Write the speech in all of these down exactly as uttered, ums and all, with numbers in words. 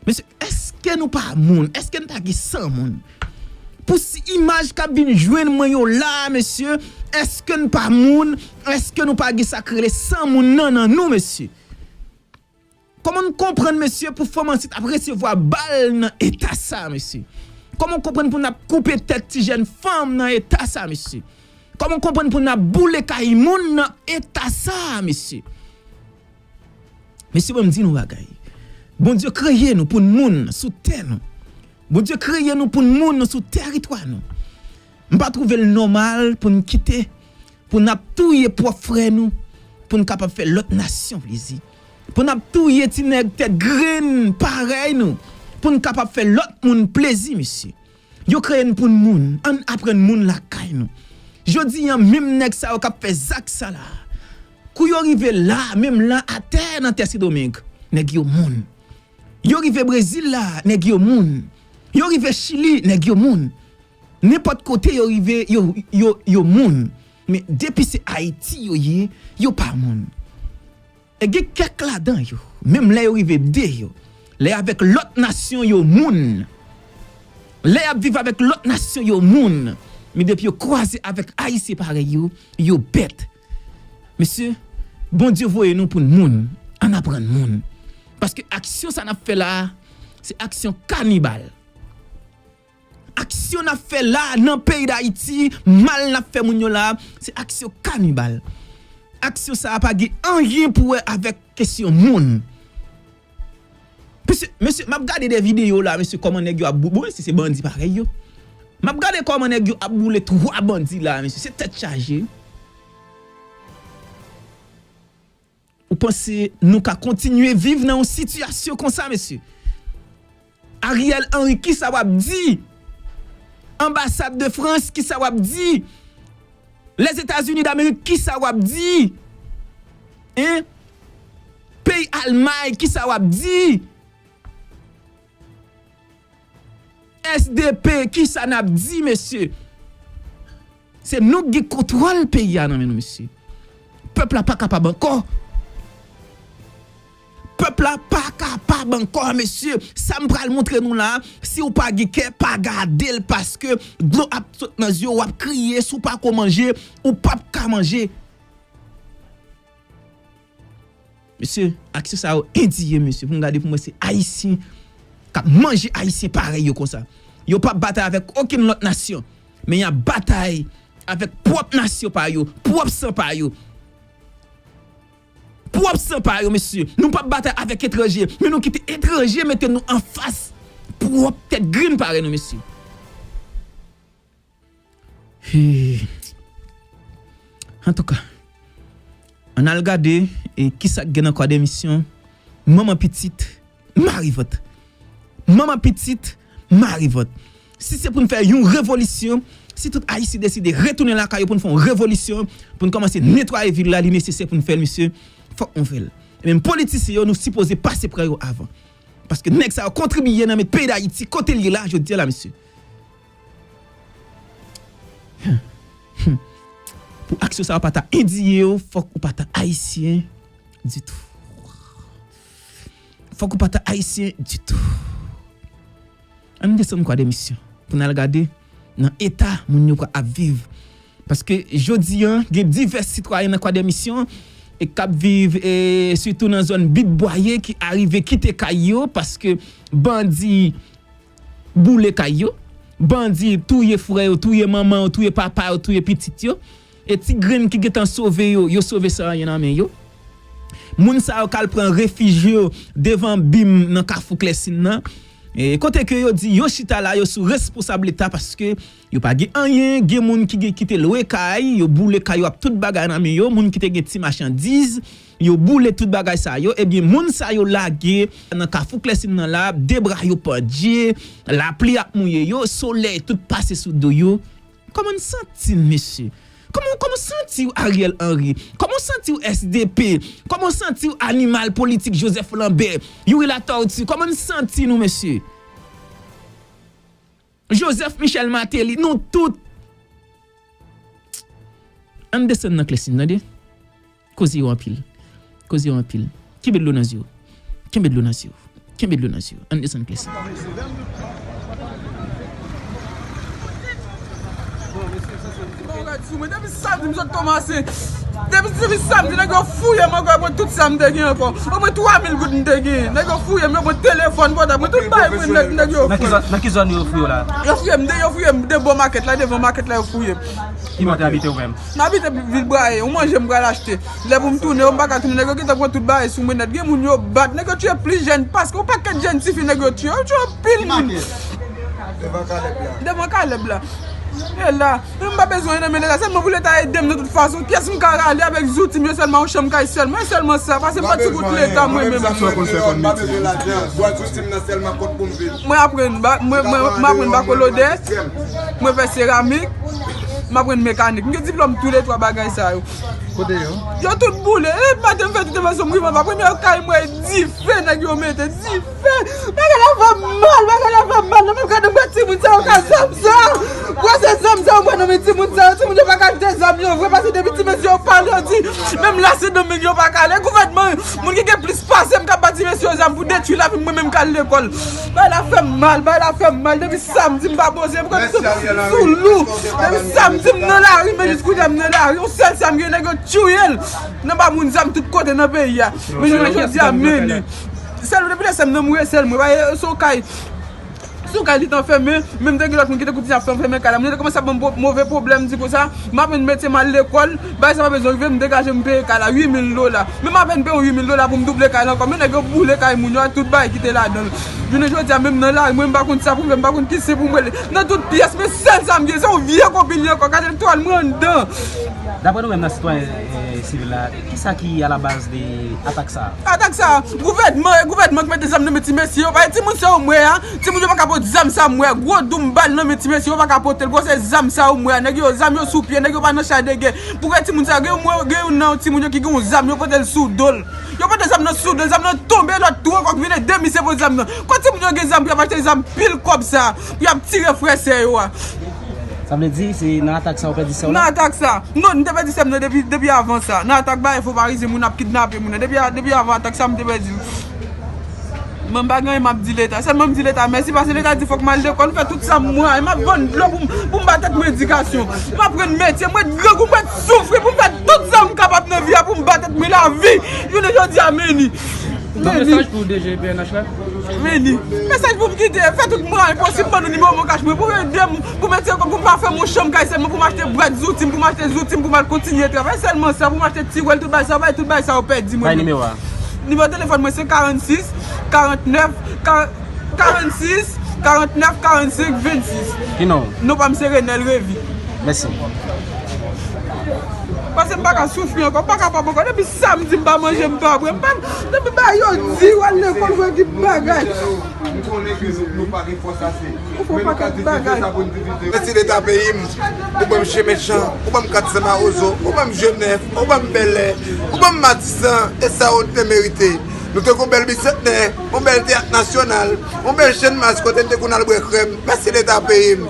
Mesye, èske nou pa moun? Èske n pa gen san moun? Pou si imaj k ap vin jwenn mwen yo la, mesye, èske n pa moun? Èske nou pa gen sa k rele san moun nan nan nou, mesye? Kòman n konprann, mesye, pou fanm ansent ap resevwa bal nan eta sa, mesye? Kòman w konprann pou n ap koupe tèt ti jèn fanm nan eta sa, mesye? Kòman w konprann pou n ap boule kay moun nan eta sa, mesye? Mesye, ban m di nou bagay. Bondye kreye nou pou n moun sou tè nou. Bondye kreye nou pou n moun sou tèritwa nou. M pa twouve l nòmal pou n kite, pou n ap touye pwòp frè nou, pou n kapab fè lòt nasyon plezi. Pou n ap touye ti nèg tèt grenn parèy nou, pou n kapab fè lòt moun plezi, mesye. Yo kreye n pou n moun, ann aprann moun lakay nou. Jodi a, menm nèg sa yo k ap fè zak sa la, kou yo rive la, menm la atè nan tè Sendomeng, nèg yo moun. Yo rive Brezil la, nèg yo moun. Yo rive Chili, nèg yo moun. Nenpòt kote yo rive, yo, yo, yo moun. Men depi se Ayiti yo ye, yo pa moun. E gen kèk ladan yo, menm lè yo rive deyò, lè y avèk lòt nasyon yo moun. Lè y ap viv avèk lòt nasyon yo moun. Men depi yo kwaze avèk Ayisyen parèy yo, yo bèt. Mesye, Bondye voye nou pou n moun, ann aprann moun. Paske aksyon sa n ap fè la a, se aksyon kanibal. Aksyon n ap fè la a nan peyi Dayiti, mal n ap fè moun yo la a, se aksyon kanibal. Aksyon sa a pa gen anyen pou wè avèk kesyon moun. Mesye, mesye, m ap gade de videyo la, mesye, kòman nèg yo ap bou-, bon, si se bandi parèy yo. M ap gade kòman nèg yo ap boule twa bandi la, mesye, se tèt chaje. Ou panse nou ka kontinye viv nan yon sitiyasyon konsa, mesye? Ariel Henry, kisa w ap di? Anbasad de Frans, kisa w ap di? Lèzetazini Damerik, kisa w ap di? Hein? Peyi Almay, kisa w ap di? S D P, kisa n ap di, mesye? Se nou ki gen kontwòl peyi a nan men nou, mesye. Pèp la pa kapab ankò. Pèp la pa kapab ankò, mesye. Sa m pral montre nou la, si w pa gen kè, pa gade l, paske dlo ap sot nan zye w, w ap kriye, si w pa ko manje, ou p ap ka manje. Mesye, aksyon sa yo endiye, mesye. Pou m gade pou mwen se Ayisyen k ap manje Ayisyen parèy yo konsa. Yo p ap batay avèk okenn lòt nasyon, men y ap batay avèk pwòp nasyon pa yo, pwòp san pa yo. Pwòp san pa yo, mesye. Nou p ap batay avèk etranje, men nou kite etranje mete nou anfas pwòp tèt grenn parèy nou, mesye. Hey. Antouka, ann al gade, e, kisa k gen nan kwa de misyon. Manman pitit, mari vant. Manman pitit, mari vant. Si se pou n fè yon revolisyon, si tout Ayisyen deside retounen lakay yo pou n fè yon revolisyon, pou n kòmanse netwaye vil la, li nesesè pou n fè l, mesye, fòk nou fè l. E menm politisyen yo, nou sipoze pase pran yo avan. Paske nèg sa yo kontribiye nan met peyi Dayiti kote l ye la, jodi a la, mesye. Pou aksyon sa yo pa ta endiye yo, fòk ou pa ta Ayisyen ditou. Fòk ou pa ta Ayisyen ditou. Ann desann kwa de misyon pou n al gade nan eta moun yo pral ap viv. Paske jodi a, gen divès sitwayen nan kwa de misyon e k ap viv, e sitou nan zòn Bit Bwaye ki arive kite kay yo paske bandi boule kay yo. Bandi touye frè yo, touye manman yo, touye papa yo, touye pitit yo. E ti grenn ki gentan sove yo, yo sove san anyen nan men yo. Moun sa yo k al pran refij yo devan bim nan Kafou Klèsin nan. E kote ke yo di yo chita la, yo sou responsab Leta paske yo pa gen anyen, gen moun ki gen, ki te lwe kay, yo boule kay yo ak tout bagay nan men yo, moun ki te gen ti machandiz, yo boule tout bagay sa yo, ebyen, moun sa yo lage nan Kafou Klèsin nan la, de bra yo pandye, lapli ap mouye yo, solèy tout pase sou do yo. Kòman n santi n, mesye? Kòman, kòman w santi w, Ariel Henry? Kòman w santi w, S D P? Kòman w santi w, animal politik Joseph Lambert, Youri Latortue? Kòman n santi nou, mesye? Joseph Michel Martelly, nou tout. Ann desann nan Klèsin, tande? Koze yo anpil. Koze yo anpil. Kenbe dlo nan zye w. Kenbe dlo nan zye w. Kenbe dlo nan zye w. Ann desann kè sa. Bon, gad sou mwen, depi samdi m sot kòmanse. Depi, depi samdi, nèg yo fouye m ankò, yo pran tout sa m te gen ankò. Omwen twa mil goud m te gen. Nèg yo fouye m, yo pran telefòn, pòtab mwen, tout bagay mwen, nèg, nèg yo fouye. Nan ki zòn, nan ki zòn yo fouye w la? Yo fouye m de, yo fouye m de bò makèt la, devan makèt la, yo fouye m. Ki bò w te abite ou menm? M abite Vilbraye, yon manje m pral achte. Lè pou m tounen, yo m pa ka tounen, nèg yo gentan pran tout bagay sou mwen nèt. Gen moun yo bat, nèg yo tiye plis jèn paske yon pakèt jèn tifi nèg yo tiye. Yo tiye anpil moun. Devan Kalèb la. Devan Kalèb la. E la, m pa bezwen anyen nan men Leta, sèlman pou Leta ede m nan tout fason. Pyès m ka rale avèk zouti m yo sèlman, yon chanm kay sèlman, e sèlman sa, paske m pa ti kout Leta mwen menm. Sa w konn fè kòm metye? Mwen aprann ba, mwen, mwen, mwen aprann bakolodè, mwen fè seramik, m aprann mekanik. M gen diplòm tou le twa bagay sa yo. Kote yo? Yo tout boule. E maten m fè tout enfòmasyon m rive anba. Premye kay mwen dife nèg yo mete. Dife. Bagay la fè m mal. Bagay la fè m mal. Nan menm gade m wè timoun sa yo ka zam sa. Gwo se zam sa yo pran nan men timoun sa yo. Timoun yo pa ka achte zam yo vre paske depi ti mesye yo pale yo di menm la se nan men yo pa ka ale. Gouvènman, moun ki gen plis pase m k ap ba ti mesye yo zam pou detwi lavi m mwen menm k al lekòl. Bagay la fè m mal. Bagay la fè m mal. Depi samdi m pa poze m konn sou lou. Depi samdi m nan lari, men jis kounye a m nan lari. Yon sèl sa m gen, nèg yo tiye l nan ba moun zam tout kote nan peyi a. Men jounen jodi a, men li. Sèl depi lè sèm nan mouri, sèl mwen. Bagay, se yon kay, se yon kay li t anfèmen, men m te gen lòt moun ki te koute ap fè anfèmen kay la. Moun yo te kòmanse ap ban m pwo-, move pwoblèm, di konsa, m aprann metye m al lekòl, bagay sa pa bezwen rive, m degaje m peye kay la uit mil dola. Men m apèn peye yon uit mil dola pou m double kay la ankò. Men nèg yo boule kay moun yo ak tout bagay ki te ladan l. Jounen jodi a, menm nan lari, mwen m pa konn sa pou m fè, m pa konn ki sen pou m rele. Nan tout pyès, men sèl sa m gen, se yon vye konpil li ankò. Gade l twal mwen anndan. Daprè nou menm nan sitwayen, eh, sivil la, kisa ki alabaz de atak sa a? Atak sa a, gouvènman, e gouvènman k mete zam nan men ti mesye yo. Paske timoun sa yo m wè a, timoun yo pa ka pot zam sa m wè a. Gwo doum bal nan men ti mesye yo pa ka pote l. Gwo se zam sa yo m wè a. Nèg yo, zam yo sou pye, nèg yo pa nan chay de gè. Pou wè timoun sa yo, gen yon, gen youn nan timoun yo ki gen yon zam, yo pote l sou do l. Yo pote zam nan sou do l, zam nan tonbe lòt tou ankò ki vin ede misye pote zam nan. Kot timoun yo gen zam pou y ap achte zam pil kòb sa, pou y ap tire frè sè yo a? Sa vle di, se nan atak sa ou pèdi sè w la? Nan atak sa. Non, m te pèdi sè m nan depi, depi avan sa. Nan atak bagay fo parizyen, moun ap kidnape moun nan. Depi, depi avan atak sa, m te pèdi l. Mwen m pa gen anyen m ap di Leta. Sèlman m di Leta mèsi, paske Leta di fòk m al lekòl, m fè tout sa m mwen, m ap vann dlo pou m, pou m ba tèt mwen edikasyon. M aprann metye, m ret grangou, m ret soufri pou m fè tout sa m kapab nan vi a, pou m ba tèt mwen lavi. Jounen jodi a, men li. Yon mesaj pou D G P N H la? Men li. Mesaj pou m kite, fè tout mwayen posib, ban nou nimewo Mon Cash mwen, pou ede m, pou m ete ankò, pou m pa fè m yon chanm kay sèlman, pou m achte brèd zouti m, pou m achte zouti m, pou m al kontinye travay. Sèlman sa, pou m achte ti wèl, tout bagay sa, bagay, tout bagay sa yo pèdi mwen. Bay nimewo a. Nimewo telefòn mwen se karannsis, karannèf, ka-, karannsis, karannèf, karannsenk, vennsis. Ki non w? Non pa m se Renel Revy. Mèsi. Paske m pa ka soufri ankò, m pa kapab ankò. Depi samdi m pa manje, m pa bwè, m pa, depi bagay yo di w al lekòl, w wè ki bagay. M konnen ke nou, nou pa gen fòs ase. Ou fè yon pakèt bagay. Mèsi Leta peyi m. Ou ban m Chyen Mechan, ou ban m kat Sen Mawozo, ou ban m Jenèf, ou ban m Bèlè, ou ban m Matisan, e sa yo te merite. Nou te gon bèl bisantnè, yon bèl teyat nasyonal, yon bèl channmas kote n te konn al bwè krèm. Mèsi Leta peyi m.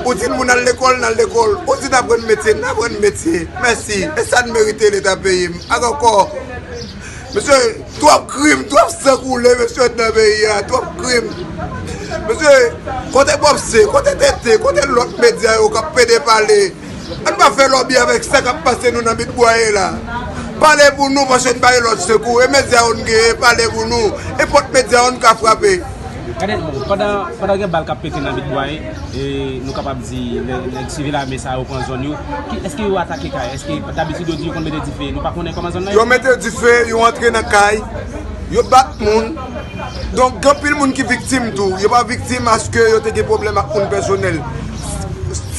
Ou di n moun al lekòl, n al lekòl. Ou di n aprann metye, n aprann metye. Mèsi. E sa n merite Leta peyi m. Ak ankò, mesye, twòp krim, twòp san koule, mesye, nan peyi a. Twòp krim. Mesye, kote Bòpse, kote Tete, kote lòt medya yo k ap pede pale? Ann pa fè lòbi avèk sa k ap pase nou nan Bit Bwaye la. Pale pou nou, paske n pa gen lòt sekou. E medya yo n genyen, pale pou nou. E pòt medya yo n ka frape. Gade, bon, pandan, pandan gen bal k ap pete nan Bit Bwaye, e nou kapab di nèg, nèg sivil ame sa yo pran zòn yo. Ki, èske yo atake kay? Èske dabitid yo di yo konn mete dife? Nou pa konnen kòman zòn nan ye? Yo mete dife, yo antre nan kay, yo bat moun. Donk, gen anpil moun ki viktim tou. Yo pa viktim paske yo te gen pwoblèm ak moun pèsonèl.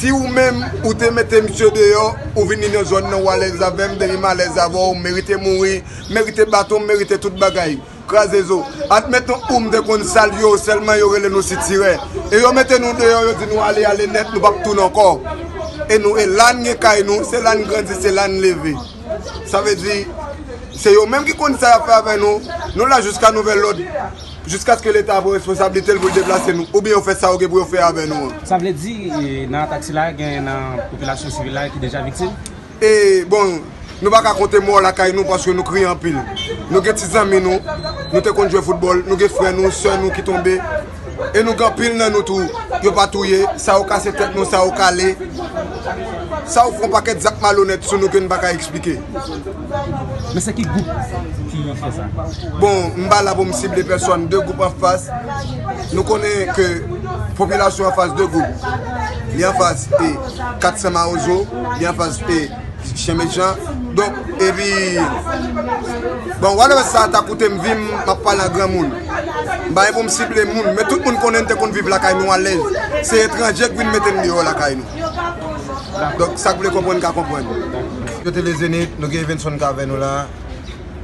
Si ou menm, ou te mete misye deyò, ou vini nan zòn nan, ou alèz avè m, depi m alèz avè w, ou merite mouri, merite baton, merite tout bagay. Kraze zo. Admeton ou m te konn salye w, sèlman yo rele nou sitirè. E yo mete nou deyò, yo di nou ale, ale nèt, nou p ap tounen ankò. E nou, e la n gen kay nou, se la n grandi, se la n leve. Sa vle di, se yo menm ki konn sa y ap fè avè nou. Nou la jiska nouvèl lòd. Jiskaske Leta pran responsablite l pou l deplase nou. Oubyen yo fè sa yo gen pou yo fè avè nou an. Sa vle di, e, nan atak sila, gen nan popilasyon sivil la ki deja viktim? E, bon, Nou pa ka konte mò lakay nou paske nou kriye anpil. Nou gen ti zanmi nou, nou te konn jwe foutbòl, nou gen frè nou, sè nou ki tonbe. E nou gen anpil nan nou tou, yo pa touye, sa yo kase tèt nou, sa yo kale. Sa yo fè yon pakèt zak malonèt sou nou ke n pa ka eksplike. Men se ki gwoup ki fè sa? Bon, m pa la pou m sible pèsòn, de gwoup anfas. Nou konnen ke popilasyon anfas de gwoup. Li anfas e kat san Mawozo, li anfas e Chen mechan. Donk, epi, bon, whatever sa ta koute m vi m, m ap pale an granmoun. M pa gen pou m sible moun, men tout moun konnen n te konn viv lakay nou alèz. Se etranje k vin mete n deyò lakay nou. Donk, sa k vle konprann ka konprann. Yo te le Zenith, nou gen Evenson k avè nou la.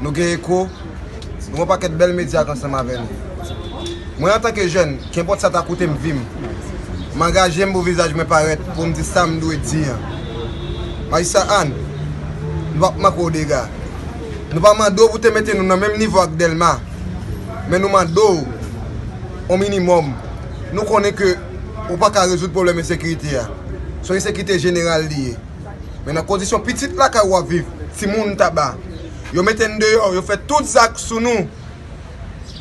Nou gen Eko. Nou gen yon pakèt bèl medya k ansanm avè nou. Mwen, antanke jèn, kenpòt sa ta koute m vi m, m angaje m pou vizaj mwen parèt, pou m di sa m dwe di an. Majistra Anne, nou p ap manke w dega. Nou pa mande w pou te mete nou nan menm nivo ak Dèlma, men nou mande w yon minimòm. Nou konnen ke ou pa ka rezoud pwoblèm ensekirite a. Se yon ensekirite jeneral li ye. Men nan kondisyon pitit lakay w ap viv, timoun taba, yo mete n deyò, yo fè tout zak sou nou.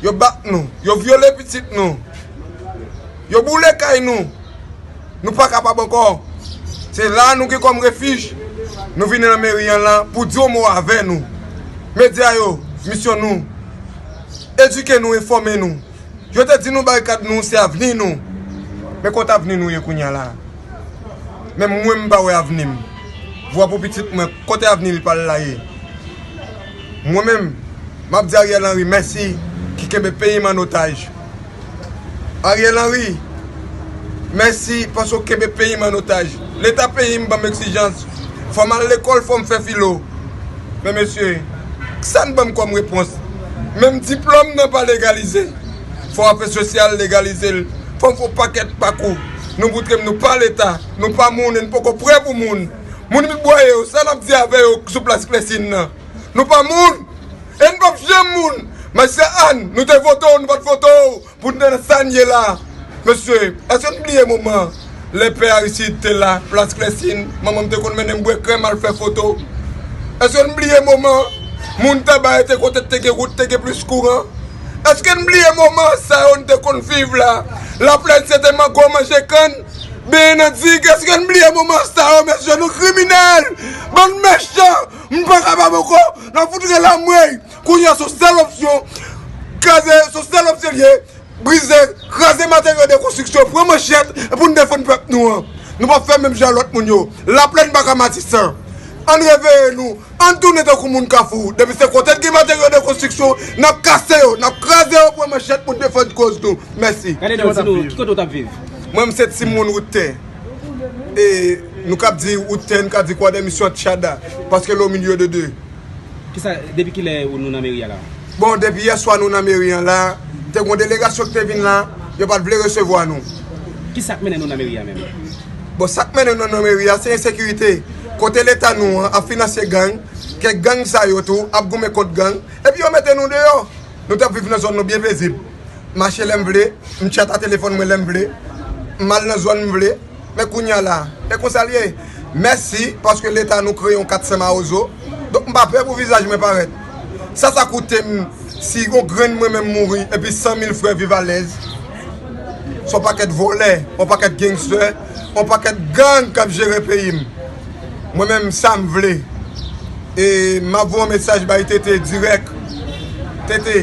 Yo bat nou, yo vyole pitit nou, yo boule kay nou. Nou pa kapab ankò. Se la nou gen kòm refij. Nou vini nan meri an la pou di yon mo avè nou. Medya yo, misyon nou, edike nou, enfòme nou. Yo te di nou barikad nou se avni nou. Men kote avni nou ye kounye a la? Menm mwen, m pa wè avni m. Vwa pou pitit mwen, kote avni l pa l la ye? Mwen menm, m ap di Ariel Henry mèsi ki kenbe peyi m an otaj. Ariel Henry, mèsi paske w kenbe peyi m an otaj. Leta peyi m ban m egzijans. Fò m al lekòl, fò m fè filo. Men mesye, sa n ban m kòm repons? Menm diplòm nan pa legalize. Fò afè sosyal legalize l. Fò m fè yon pakèt pakou. Nou moutre m nou pa leta, nou pa moun e n poko prè pou moun. Moun ki bwaye yo, sa n ap di avè yo sou plas Klèsin nan? Nou pa moun e n p ap janm moun. Majistra Anne, nou te vote w, nou pa t vote w pou n te nan sa n ye la. Mesye, èske n bliye moman lè pè Aristide te la, plas Klèsin, manman m te konn mennen m bwè krèm al fè foto? Èske n bliye moman moun Taba te kote te gen wout, te gen plis kouran? Èske n bliye moman sa yo n te konn viv la? Laplèn se te mango, manje kann, benyen nan dig. Èske n bliye moman sa yo, mesye? Nou kriminèl, bann mechan, m pa kapab ankò. N ap fout rele anmwey. Kounye a, se yon sèl opsyon. Kraze, se yon sèl opsyon l ye. Brize, kraze materyo de konstriksyon, pran manchèt, e pou n defann pèp nou an. Nou p ap fè menm jan lòt moun yo. Laplèn pa ka Matisan. Ann reveye nou, ann tounen tankou moun Kafou. Depi se kote k gen materyo de konstriksyon, n ap kase yo, n ap kraze yo, pran manchèt pou n defann koz nou. Mèsi. Gade non, di nou, ki kote w t ap viv? Mwen, m se timoun Wout Tè. E nou k ap di Wout Tè, nou ka di Croix des Missions, Tchada, paske l o milye de de. Kisa, depi kilè nou nan meri a la? Bon, depi yè swa nou nan meri an la, te gen yon delegasyon ki te vin la, yo pa t vle resevwa nou. Kisa k mennen nou nan meri a menm? Bon, sa k mennen nou nan meri a, se ensekirite. Kote leta nou an ap finanse gang, kèk gang sa yo tou ap goumen kont gang, epi yo mete nou deyò. Nou t ap viv nan zòn nou byen pezib. M mache lè m vle, m tchat a telefòn mwen lè m vle, m al nan zòn m vle. Men kounye a la, e konsa l ye. Mèsi, paske leta nou kreye yon kat san Mawozo. Donk, m pa pè pou vizaj mwen parèt. Sa sa koute m, si yon grenn mwen menm mouri, epi san mil frè viv alèz? Se yon pakèt vòlè, yon pakèt gangstè, yon pakèt gang k ap jere peyi m. Mwen menm, sa m vle. E m ap voye yon mesaj bay Tete dirèk. Tete,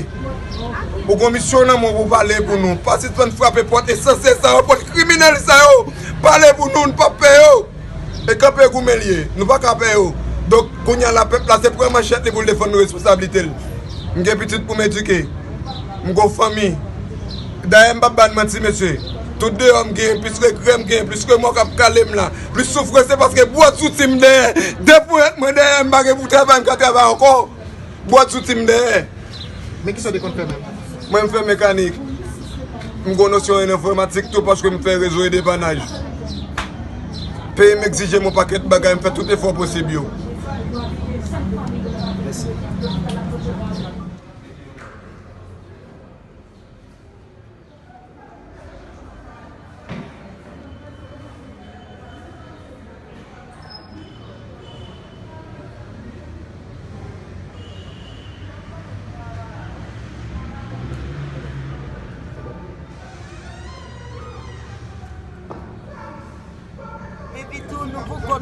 ou gon misyon nan men w pou pale pou nou. Pa sispann frape pòt ensansye sa yo, pòt kriminèl sa yo. Pale pou nou, n p ap pè yo. E kanpe goumen l ye. Nou pa ka pè yo. Donk, kounye a la, pèp la, se pran manchèt li pou l defann responsablite l. M gen pitit pou m edike. M gon fanmi. Dayè, m p ap ba n manti, mesye. Tout deyò m genyen, plis regrè m genyen, plis remò k ap kale m la, plis soufrans, se paske bwat zouti m dèyè. De ponyèt mwen dèyè, m pa gen pou travay, m ka travay ankò. Bwat zouti m dèyè. Men kisa w te konn fè menm? Mwen, m fè mekanik. M gon nosyon an enfòmatik tou paske m fè rezo e depannaj. Peyi m egzije m yon pakèt bagay, m fè tout efò posib yo. Mèsi.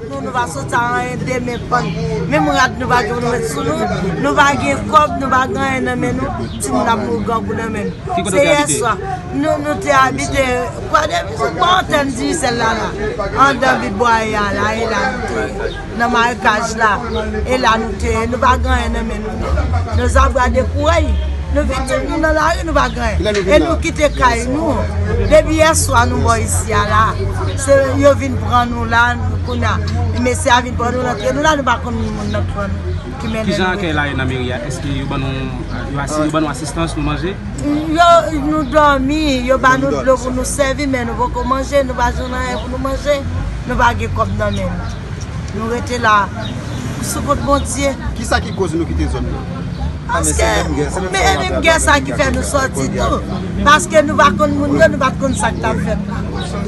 Nou, nou pa soti a anyen demen pann. Menm rad nou pa gen pou nou met sou nou. Nou pa gen kòb, nou pa gen anyen nan men nou. Timoun ap mouri grangou nan men nou. Se yè swa. Nou, nou te abite Kwadèmisyon, bò antèn Digicel la la. Andan Bit Bwaye a la, e la nou te ye. Nan marekaj la, e la nou te ye. Nou pa gen anyen nan men nou non. Nou zabra de kourèy. Nou vin tout nou nan lari, nou pa gen anyen. E nou kite kay nou. Depi yè swa nou bò isi a la. Se yo vin pran nou la, kounye a. Mesye a vin pran nou, rantre nou la, nou pa konn moun nan pran nou. Ki mennen nou. Kijan akèy la ye nan meri a? Èske yo ban nou, yo asi-, yo ban nou asistans, nou manje? Yo, nou dòmi, yo ba nou dlo pou nou sèvi, men nou poko manje, nou pa jwenn anyen pou nou manje, nou pa gen kòb nan men nou. Nou rete la sou kont Bondye. Kisa ki koz nou kite zòn nan? Paske, men menm gen sa ki fè nou sòti tou. Paske nou pa konn moun yo, nou pa t konn sa k t ap fèt la.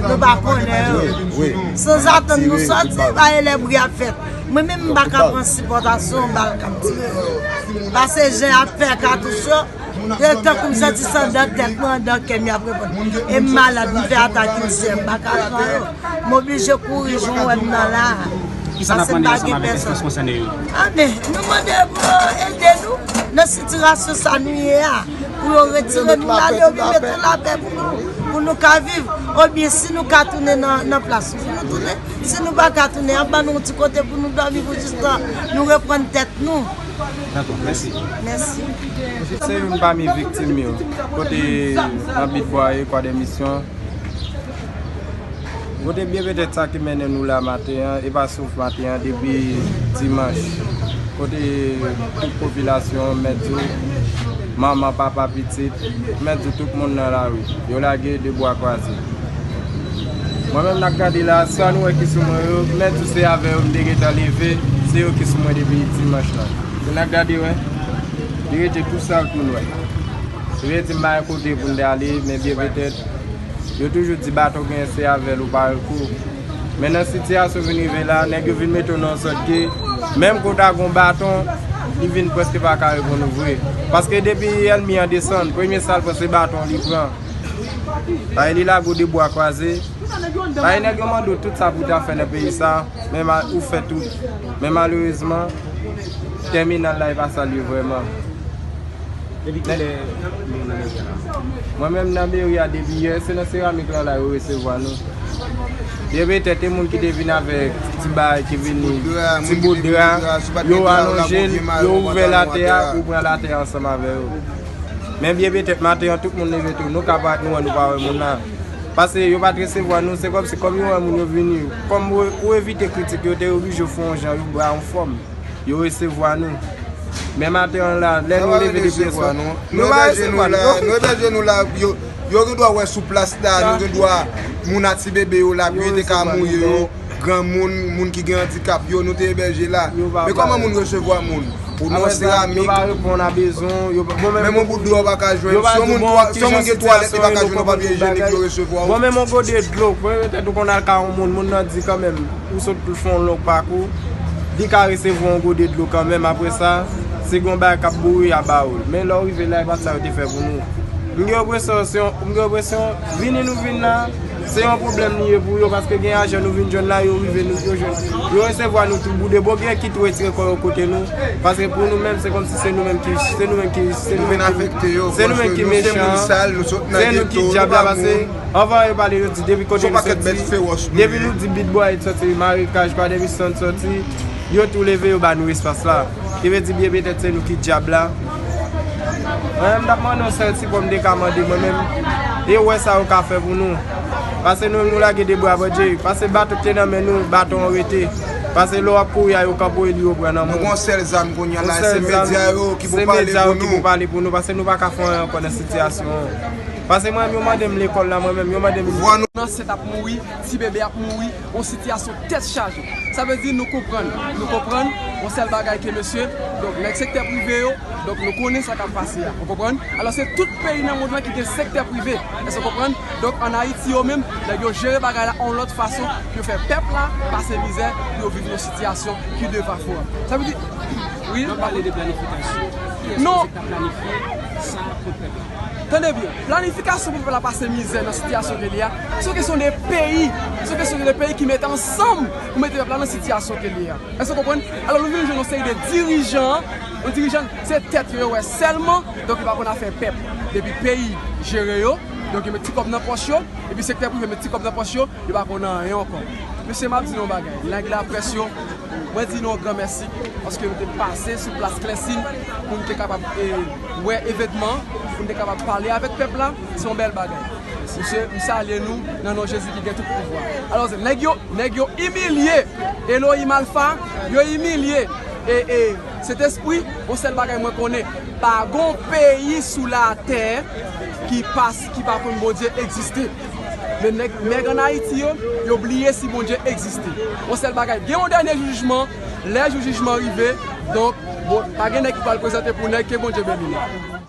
Nou pa konnen yo. Sanzatann nou sòti, pa e lè bri ap fèt. Mwen menm m pa ka pran sipòtasyon bal k ap tire yo. Pase jan y ap fè katouch yo, se tankou m santi se andan tèt mwen, andan kè m y ap reponn. E m malad, m fè atak ilsè, m pa ka pran yo. M oblije kouri jan w wè m nan la. Kisa n ap mande ansanm avèk enstans konsène yo? Anben, nou mande pou yo ede nou nan sitirasyon sa nou ye a. Pou yo retire nou la, yo vin mete lapè pou nou, pou nou ka viv. Oubyen si nou ka tounen nan, nan plas nou, pou nou tounen. Si nou pa ka tounen, ap ban nou yon ti kote pou nou dòmi pou jistan nou reprann tèt nou. Dakò, mèsi. Mèsi. Se youn pami viktim yo, kote nan Bit Bwaye, Kwadèmisyon. Kote byen petèt sa ki mennen nou la maten an, e pa souf maten an, depi dimanch. Kote tout popilasyon, mèt di w, manman, papa, pitit, mèt di w tout moun nan lari. Yo lage de bwa kwaze. Mwen menm n ap gade la, sa nou wè ki sou mwen yo, mèt di w se avè yo m te gentan leve, se yo ki sou mwen depi dimanch lan. Si n ap gade wè, li rete tou sal tou nwè. Yo te di m pa gen kote pou n te ale, men byen petèt, yo toujou di baton gen se avè l ou pa rekou. Men nan sitiyasyon vin rive la, nèg yo vin mete w nan yon sòt ke, menm ke w ta gen yon baton, li vin prèske pa ka reponn ou vre. Paske depi ènmi an desann, premye sa l pran se baton li pran. Paske li lage w de bwa kwaze. Paske nèg yo mande w tout sa pou w ta fè nan peyi sa, men ma-, ou fè tout. Men malerezman, tèminal la e pa sa l ye vrèman. Depi kilè nou nan meri a la? Mwen menm nan meri a depi yè, se nan seramik lan la yo resevwa nou. Byen petèt e moun ki te vin avèk ti bagay ki vini, ti bout dra, yo alonje l, yo ouvè latè a, ou pran latè a ansanm avè yo. Men byen petèt maten an tout moun leve tou, nou ka parèt nou wè nou pa wè moun nan. Paske yo pa t resevwa nou, se kòmsi kòm yo wè moun yo vini. Kòm ou, ou evite kritik, yo te oblije fè yon jan, yo ba yon fòm. Yo resevwa nou. Men maten an la, lè nou leve depi yè swa, nou pa resevwa nou. Nou ebèje nou la, yo, yo gen dwa wè sou plas la, nou gen dwa moun a ti bebe yo la, yo te ka mouri yo, granmoun, moun ki gen andikap yo, nou te ebèje la. Men kòman moun resevwa moun? Ou nan seramik. Yo pa reponn a bezwen, yo pa, bon, menm yon bout dlo yo pa ka jwenn. Si yon moun gen twalèt, li pa ka jwenn yon papye ijyenik, yo resevwa w. Bon, menm yon gode dlo, premye tèt ou konn al ka yon moun, moun nan di kanmenm, ou sot fè yon long pakou, li ka resevwa yon gode dlo kanmenm. Apre sa, si gen yon bagay k ap boure, y a ba ou l. Men lè w rive la, e pa t sa yo te fè pou nou. M gen enpresyon, se yon, m gen enpresyon, vini nou vin la, se yon pwoblèm li ye pou yo, paske gen ajan nou vin jwenn la, yo rive nou, yo jwenn, yo resevwa nou tou boude. Bon, gen ki tou retire kò yo kote nou, paske pou nou menm, se kòmsi se nou menm ki, se nou menm ki, se nou menm ki, se nou menm ki mechan, se nou ki dyab la, paske anvan yo pale, yo di depi kote nou soti, depi nou di Bit Bwaye soti, Marekaj, Kwadèmisyon soti, yo tou leve, yo ba nou espas la. Ki vle di byen petèt se nou ki dyab la. Mwen menm, m t ap mande yon sèl ti pòm de ka mande mwen menm. E wè sa yo ka fè pou nou. Paske nou, nou lage de bra bondye. Paske baton ki te nan men nou, baton an rete. Paske lè w ap kouri a yo kanpe li yo pran nan men w. Nou gon sèl zam kounye a la, se medya yo ki pou pale pou nou. Se medya yo ki pou pale pou nou, paske nou pa ka fè anyen ankò nan sitiyasyon an. Paske mwen menm, yo mande m lekòl la, mwen menm, yo mande m. Vwa nou nan sèt ap mouri, ti bebe ap mouri, yon sitiyasyon tèt chaje. Sa vle di nou konprann, nou konprann yon sèl bagay ke mesye, donk nèg sektè prive yo, donk nou konnen sa k ap pase a. Ou konprann? Alò se tout peyi nan mond lan ki gen sektè prive. Èske w konprann? Donk ann Ayiti yo menm, nèg yo jere bagay la yon lòt fason pou yo fè pèp la pase mizè, pou yo viv yon sitiyasyon ki de pa fwa. Sa vle di, wi. N ap pale de planifikasyon. Kiyès ki ta planifye sa pou pèp la? Tande byen, planifikasyon pou pèp la pase mizè nan sitiyasyon ke li a, se yon kesyon de peyi, se yon kesyon de peyi ki mete ansanm pou mete pèp la nan sitiyasyon ke li a. Èske w konprann? Alò, nou vin jwenn yon seri de dirijan, yon dirijan, se tèt yo yo wè sèlman, donk yo pa konn afè pèp. Depi peyi jere yo, donk yo met ti kòb nan pòch yo, epi sektè prive met ti kòb nan pòch yo, yo pa konn anyen ankò. Mesye, m ap di nou yon bagay, nèg laprès yo, mwen di nou yon gran mèsi, paske nou te pase sou plas Klèsin pou nou te kapab, e, wè evènman, pou nou te kapab pale avèk pèp la, se yon bèl bagay. Mesye, m salye nou nan non Jezi ki gen tout pouvwa. Alò, nèg yo, nèg yo imilye Elohim Alpha, yo imilye e, e, Sentespri, yon sèl bagay mwen konnen, pa gon peyi sou latè ki pa, ki pa konn Bondye egziste. Men nèg, nèg ann Ayiti yo, yo bliye si Bondye egziste. Yon sèl bagay, gen yon dènye jou jijman, lè jou jijman rive, donk, bon, pa gen nèg ki pral prezante pou nèg, ke Bondye beni nou.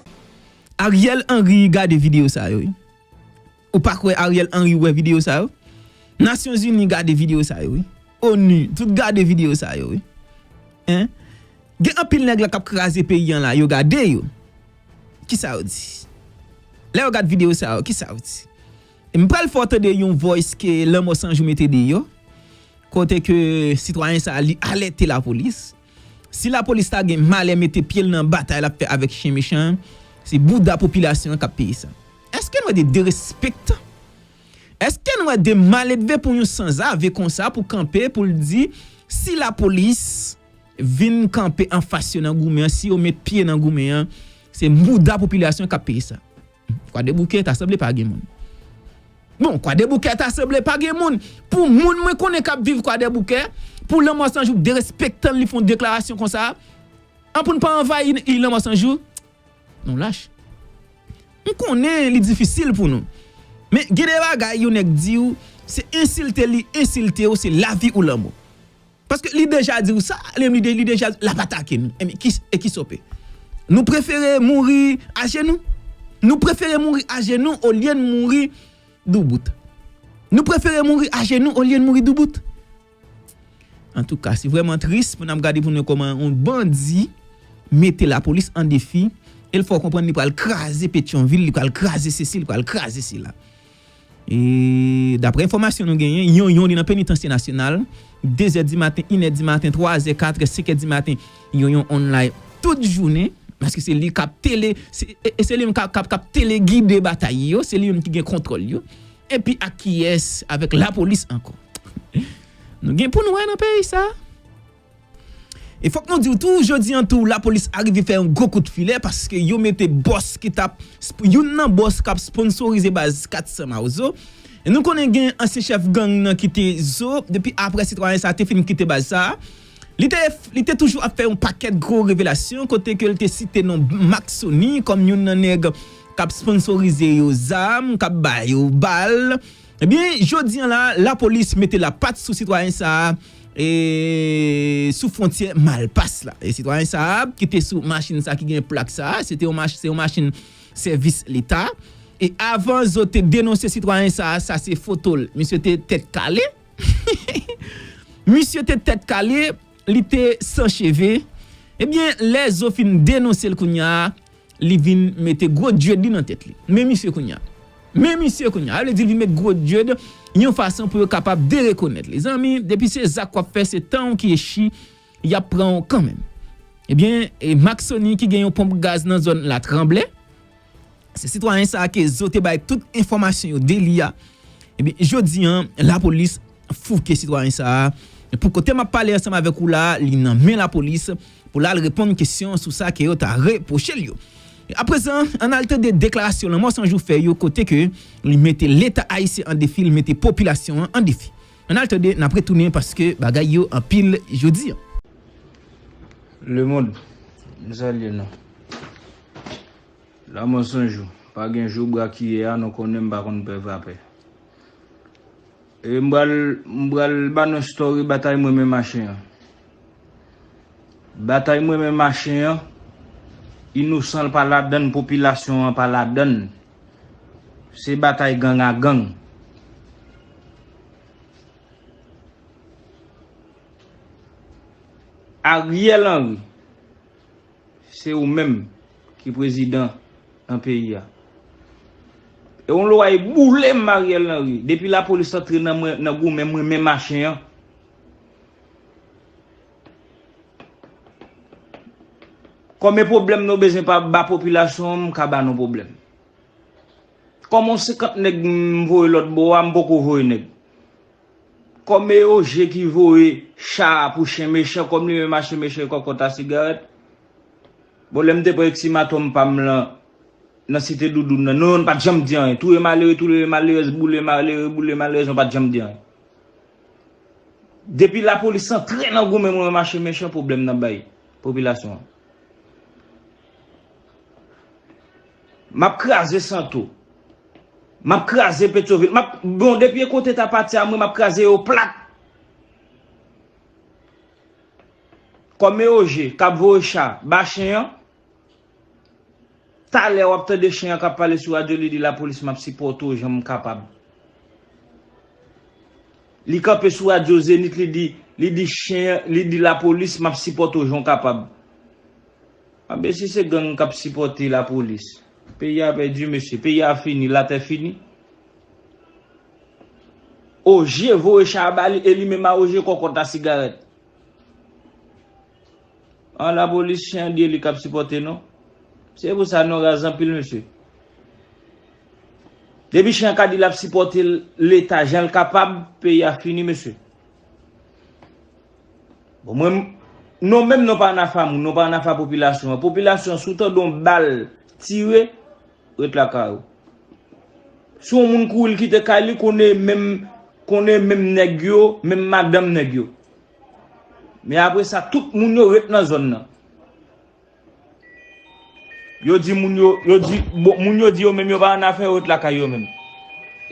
Ariel Henry gade videyo sa yo, wi. Ou pa kwè Ariel Henry wè videyo sa yo? Nasyonzini gade videyo sa yo, wi. ONU, tout gade videyo sa yo, wi. Hein? Gen anpil nèg la k ap kraze peyi an la, yo gade yo. Kisa yo di? Lè yo gad videyo sa yo, kisa yo di? E m pral fè w tande yon voice ke Lanmò San Jou mete deyò, kote ke sitwayen sa a, li alète lapolis. Si lapolis ta gen malè mete pye l nan batay l ap fè avèk chen mechan an, se bouda popilasyon an k ap peye sa. Èske n wè de derespektan? Èske n wè de maledve pou yon sanzave konsa pou kanpe, pou l di, si lapolis vin kanpe anfas yo nan goumen an, si yo met pye nan goumen an, se bouda popilasyon k ap peye sa? Kwadèboukè ta sanble pa gen moun. Bon, Kwadèboukè ta sanble pa gen moun. Pou moun mwen konnen k ap viv Kwadèboukè, pou Lanmò San Jou derespektan l, li fè yon deklarasyon konsa, an pou n pa anvayi Lanmò San Jou? Nou lach. M konnen li difisil pou nou. Men gen de bagay yon nèg di w, se ensilte li ensilte w, se lavi ou lanmò. Paske li deja di w sa, li, li, de- li deja l ap atake nou. Enben, ki, e ki sope? Nou prefere mouri ajenou? Nou prefere mouri ajenou olye n mouri doubout? Nou prefere mouri ajenou olye n mouri doubout? Antouka, se vrèman tris pou n ap gade pou n wè kòman yon bandi mete lapolis an defi, e l fè w konprann li pral kraze Petyonvil, li pral kraze sesi, li pral kraze sela. E daprè enfòmasyon nou genyen, Yonyon li nan penitansye nasyonal, de zè di maten, inè di maten, twa zè, kat è, senk è di maten, Yonyon online tout jounen, paske se li k ap tele, se, e, e se li menm k ap, k ap, k ap telegide batay yo, se li menm ki gen kontwòl yo. Epi ak kiyès? Avèk lapolis ankò. Nou gen pou n wè nan peyi sa. E fòk nou di w tou, jodi an tou, lapolis arive fè yon gwo kout filè, paske yo mete bòs ki t ap, youn nan bòs k ap sponsorize baz kat san Mawozo. E nou konnen gen ansyen chèf gang nan ki te zo, depi aprè sitwayen sa te fin kite baz sa a. Li te, li te toujou ap fè yon pakèt gwo revelasyon, kote ke l te site non Maksoni kòm youn nan nèg k ap sponsorize yo zam, k ap ba yo bal. Ebyen, jodi an la, lapolis mete lapat sou sitwayen sa a, e, sou fwontyè Malpas la. E sitwayen sa a, ki te sou machin sa ki gen plak sa a, se te yon mach-, se yon machin sèvis leta. E avan zòt te denonse sitwayen sa a, sa se foto l. Misye te tèt kale. Misye te tèt kale, li te san cheve. Ebyen, lè zo fin denonse l kounye a, li vin mete gwo dread li nan tèt li. Men misye kounye a. Men misye kounye a. Sa vle di li vin met gwo dread yon fason pou yo kapab derekonèt li. Zanmi, depi se zak w ap fè, se tan w ki echi, y ap pran w kanmenm. Ebyen, e Maksoni ki gen yon ponp gaz nan zòn Latranblè, se sitwayen sa a ke zo te bay tout enfòmasyon yo de li a. Ebyen, jodi an, lapolis fouke sitwayen sa a. Pou kote m ap pale ansanm avèk ou la, li nan men lapolis pou l al reponn kesyon sou sa ke yo ta repwoche l yo. Aprezan, ann al tande deklarasyon Lanmò San Jou fè yo, kote ke li mete Leta ayisyen an defi, li mete popilasyon an an defi. Ann al tande, n ap retounen paske bagay yo anpil jodi an. Lemonn, m salye nou. Lanmò San Jou, pa gen jou bra ki ye a, nou konnen m pa konn pè vapè. E m pral, m pral ba nou story batay mwen men mache an. Batay mwen men mache an, inosan l pa ladann, popilasyon an pa ladann. Se batay gang a gang. Ariel Henry, se ou menm ki prezidan nan peyi a. E yon lwa e boule m Ariel Henry. Depi lapolis antre nan mwen, nan goumen mwen menm a chen an. Kòm e pwoblèm nou bezwen pa ba popilasyon an, m ka ba nou pwoblèm. Kòm yon senkant nèg m voye lòt bò a, m poko voye nèg. Kòm e Oje ki voye cha a pou chen mechan, kòm li menm a chen mechan e kòkòt a sigarèt. Bon, lè m te pran eksimatòm pa m lan nan Site Doudoun nan, nou youn pa t janm di anyen. Touye malere, touye malerèz, boule malere, boule malerèz, nou pa t janm di anyen. Depi lapolis antre nan goumen mwen menm a chen mechan, pwoblèm n ap bay popilasyon an. M ap kraze Santo. M ap kraze Petyovil. M ap, bon, depi e kote ta pati a mwen, m ap kraze yo plat. Kòm e Oje k ap voye cha ba chen an, talè w ap tande chen an k ap pale sou radyo, li di lapolis, m ap sipòte w jan m kapab. Li kanpe sou radyo Zenith, li di, li di chen, li di lapolis, m ap sipòte w jan w kapab. Anben, si se gang k ap sipòte lapolis, peyi a pèdi, mesye. Peyi a fini, latè fini. Oje voye cha a ba li, e li menm a Oje kòkòt a sigarèt. An lapolis, chen an di e li k ap sipòte nou. Se pou sa nou raz anpil, mesye. Depi chen an ka di l ap sipòte Leta jan l kapab, peyi a fini, mesye. Bon, mwen, nou menm, nou pa ann afè a moun, nou pa ann afè a popilasyon an. Popilasyon an, si w tande yon bal tire, ret lakay ou. Si yon moun kouri l kite kay li, konnen menm, konnen menm nèg yo, menm madanm nèg yo. Men apre sa, tout moun yo ret nan zòn nan. Yo di moun yo, yo di, bon, moun yo di yo menm yo pa ann afè, yo ret lakay yo menm.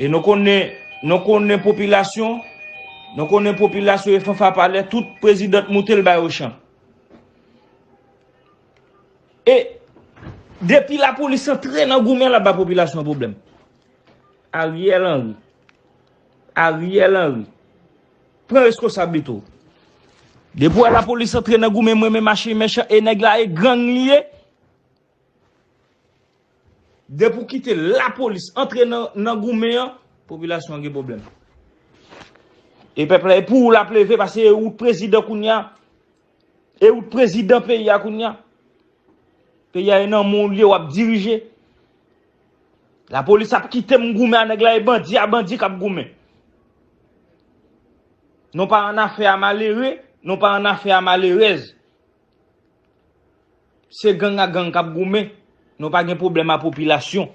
E nou konnen, nou konnen popilasyon, nou konnen popilasyon e fanfa palè, tout prezidan t moute l bay Ochan. E depi lapolis antre nan goumen, l ap ba popilasyon an pwoblèm. Ariel Henry. Ariel Henry. Pran reskonsablite w. Depi w wè lapolis antre nan goumen mwen menm a chen mechan e nèg la e gang li ye. Depi w kite lapolis antre nan, nan goumen an, popilasyon an gen pwoblèm. E pèp la, e pou ou l ap leve, paske e ou t prezidan kounye a. E ou t prezidan peyi a kounye a. Peyi a e nan men w li ye, w ap dirije. Lapolis ap kite m goumen a nèg la, e bandi a bandi k ap goumen. Nou pa ann afè a malere, nou pa ann afè a malerèz. Se gang ak gang k ap goumen. Nou pa gen pwoblèm a popilasyon.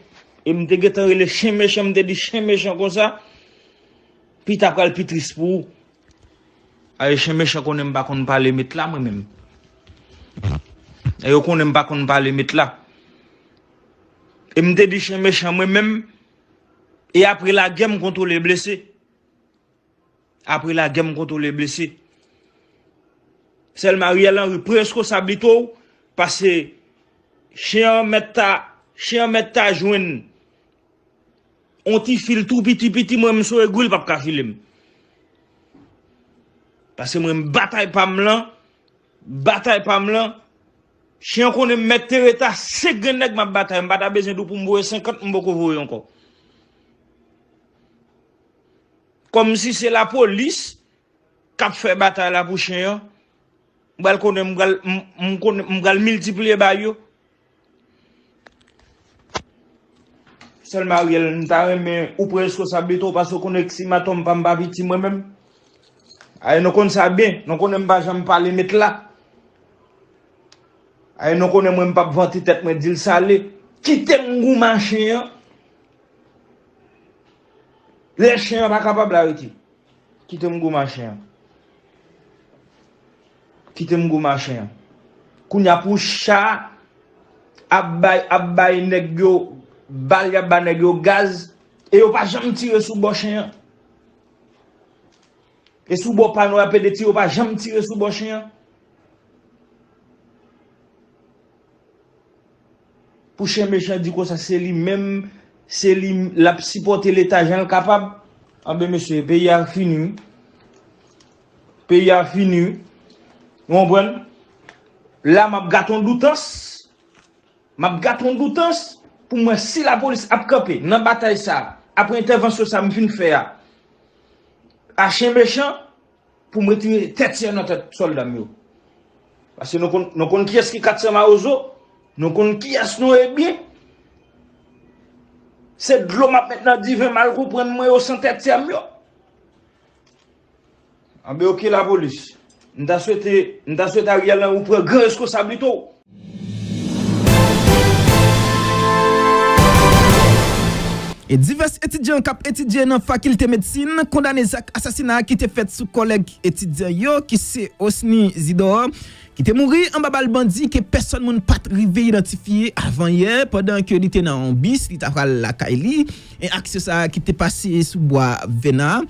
E m te gentan rele chen mechan, m te di chen mechan konsa, pita pral pi tris pou ou. Aye chen mechan konnen m pa konn pale met la mwen menm. E yo konnen m pa konn pale met la. E m te di chen mechan mwen menm, e apre lagè m kontwole blese. Apre lagè m kontwole blese. Sèlman Ariel Henry pran reskonsablite w, paske chen an mèt ta, chen an mèt ta jwenn yon ti fil tou piti piti, mwen m sou egri l p ap ka file m. Paske mwen m batay pa m lan, batay pa m lan, chen an konnen m mèt te ret a senk grenn nèg m ap batay, m pa ta bezwen di w pou m voye senkant, m poko voye ankò. Kòmsi se lapolis k ap fè batay la pou chen an. M pral konnen, m pral, m, m konnen, m pral miltipliye ba yo. Sèlman Ariel, m ta renmen ou pran reskonsablite w, paske w konnen eksimatòm pa m pa piti mwen menm. Aye, nou konn sa byen, nou konnen m pa janm pale met la. Aye, nou konnen mwen m p ap vante tèt mwen, di l sa l ye. Kite m goumen a chen an. Lè chen an pa kapab la rete. Kite m goumen a chen an. Kite m goumen a chen an. Kounye a pou cha ap bay, ap bay nèg yo bal, y ap ba nèg yo gaz, e yo pa janm tire sou bò chen an. E sou bò pa nou y ap ede tire, yo pa janm tire sou bò chen an. Pou chen mechan di konsa se li menm, se li l ap sipòte Leta jan l kapab. Anben mesye, peyi a fini wi. Peyi a fini wi. Ou konprann? La m ap gate yon doutans. M ap gate yon doutans. pou m wè si lapolis ap kanpe nan batay sa a, apre entèvansyon sa a m fin fè a, a chen mechan, pou m retire tèt sè nan tèt sòlda m yo. Paske nou konn, nou konn kiyès ki kat san Mawozo, nou konn kiyès nou ye byen. Se dlo m ap met nan diven mal konprann mwen yo san tèt sè m yo. Anben, oke, lapolis. M ta swete, m ta swete Ariel lan ou pran gran reskonsablite w. E divès etidyan k ap etidye nan fakilte medsin kondane zak asasina ki te fèt sou kòlèg etidyan yo, ki se Osny Zidor, ki te mouri anba bal bandi ke pèsòn moun pa t rive idantifye avan yè, pandan ke li te nan yon bis, li ta pral lakay li. E aksyon sa a ki te pase sou Bwa Vèna,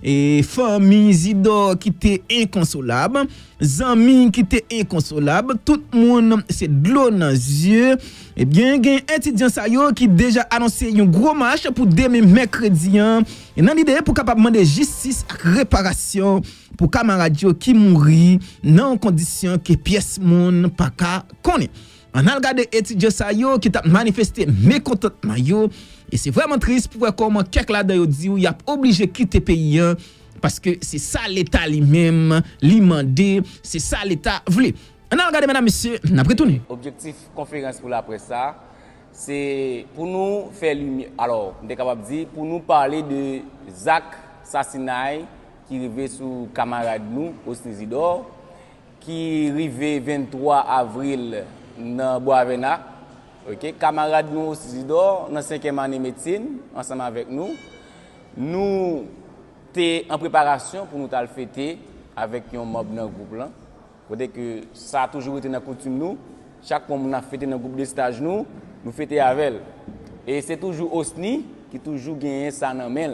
e fanmi Zidor ki te enkonsolab, zanmi ki te enkonsolab, tout moun se dlo nan zye. Ebyen, gen etidyan sa yo ki deja anonse yon gwo mach pou demen mèkredi an, e nan lide pou kapab mande jistis ak reparasyon pou kamarad yo ki mouri nan yon kondisyon ke pyès moun pa ka konnen. Ann al gade etidyan sa yo ki t ap manifeste mekontantman yo, e se vrèman tris pou wè kòman kèk ladan yo di w y ap oblije kite peyi an, paske se sa Leta li menm li mande, se sa Leta vle. Ann al gade, medam, mesye, n ap retounen. Objektif konferans pou laprès sa a, se pou nou fè limyè, alò, m te kapab di, pou nou pale de zak sasinay ki rive sou kamarad nou, Osny Zidor, ki rive venntwa avril nan Bwa Vèna. Oke, kamarad nou Osny Zidor, nan senkyèm ane medsin, ansanm avèk nou, nou te an preparasyon pou nou t al fete avèk yon manm nan gwoup lan. Kote ke sa toujou rete nan koutim nou, chak fwa moun ap fete nan gwoup de staj nou, nou fete avè l. E se toujou Osny ki toujou genyen sa nan men l.